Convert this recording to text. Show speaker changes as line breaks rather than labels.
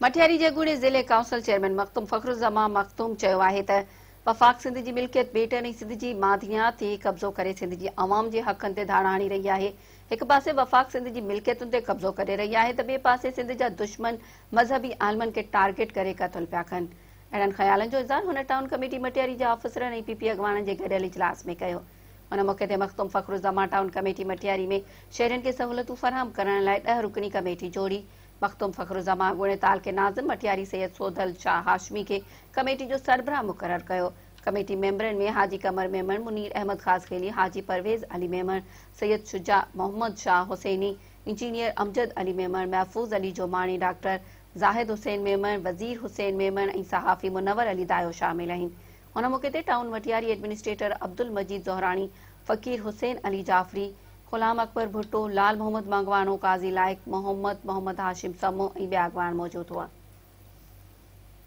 مٽياري جي اڳوڻي ضلعي ڪائونسل چيئرمين مخدوم فخرالزمان مخدوم چيو آهي ته وفاق سنڌ جي ملڪيت ٻيٽن ۽ سنڌ جي معدنيات تي قبضو ڪري سنڌ جي عوام جي حقن تي ڌاڙا هڻي رهي آهي، هڪ پاسي وفاق سنڌ جي ملڪيتن تي قبضو ڪري رهي آهي ته ٻئي پاسي سنڌ جا دشمن مذهبي عالمن کي ٽارگيٽ ڪري قتل پيا ڪن. اهڙن خيالن جو اظهار هن ٽائون ڪميٽي مٽياري جي آفيسرن ۽ پي پي اڳواڻن جي گڏيل اجلاس ۾ ڪيو. ان موقعي تي مخدوم فخرالزمان ٽائون ڪميٽي مٽياري ۾ شهرين کي سهولتون فراهم ڪرڻ لاء ڏهه رڪني ڪميٽي جوڙي مخدوم فخرالزمان اڳوڻي تعلقي ناظم مٽياري سيد سوڌل شاهه هاشمي کي ڪميٽي جو سربراهه مقرر ڪيو. ڪميٽي ميمبرن ۾ حاجي قمر ميمڻ، منير احمد خاصخيلي، حاجي پرويز علي ميمڻ، سيد شجاع محمد شاهه حسيني، انجنيئر امجد علي ميمڻ، محفوظ علي جوماڻي، ڊاڪٽر زاهد حسين ميمڻ، وزير حسين ميمڻ ۽ صحافي منور علي دايو شامل آهن. ان موقعي تي ٽائون مٽياري ايڊمنسٽريٽر عبدالمجيد زهراڻي، فقير حسين علي جعفري، غلام اڪبر ڀٽو، لال محمد مانگواڻو، قاضي لائق محمد، محمد هاشم سمو ۽ ٻيا اڳواڻ موجود هئا.